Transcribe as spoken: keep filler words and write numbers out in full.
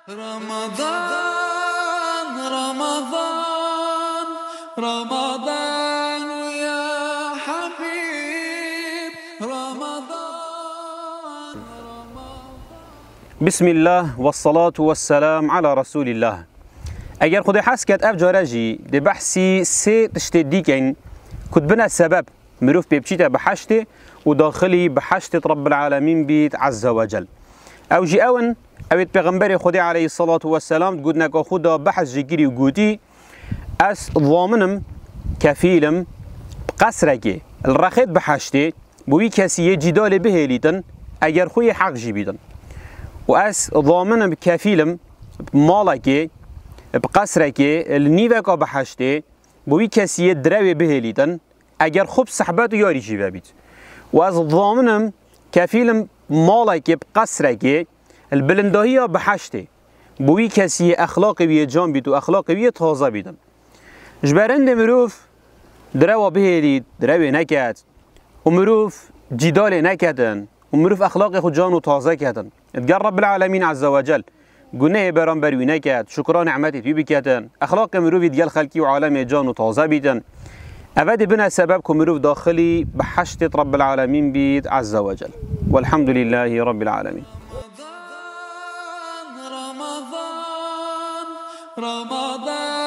Ramadan, Ramadan, Ramadan ya Habib, Ramadan, Ramadan. Bismillah, ve salatu ve selam ala Resulillah. Eger Xwedê hez ket, ev care jî dê behsî sê tiştê dî keyn ku dibine sebeb mirov pê biçîte biheştê û daxilî biheştê Rabbil Alemîn bît Azze ve Cel. Ew jî ew in, ew ê Pêxemberê Xwedê aleyhissalatu vesselam di gotineka xwe de behs jê kirî û gotî, Ez zamin im, kefîl im, bi qesrekê li rexêt biheştê, bi wî kesî yê cîdalê bihêlîtin, eger xwe yê heq jî bîtin. Û ez zamin im, kefîl im, bi malekê, bi qesrekê, li nîveka biheştê, bi wî kesî yê direwê bihêlîtin, eger xwe bi sehbet û yarî jî vebît. Û ez zamin im, kefîl im, malekê bi qesrekê, li bilindahiya biheştê, bi wî kesî yê exlaqê wî yê can bît û exlaqê wî yê taze bîtin. Ji ber hindê mirov direwa bihêlît, direwê neket û mirov cîdalê neketin û mirov exlaqê xwe can û taze ketin. Digel Rabbil Alemîn Azze ve Cel gunehê beramber wî neket, şukra nimetê wî biketin, exlaqê mirovî digel xelkî û alemê can û taze bîtin. Eve dê bine sebeb ku mirov daxilî biheştê Rabbil Alemîn bît Azze ve Cel. Welhamdulillahî Rabbil Alemîn. Ramadan, Ramadan,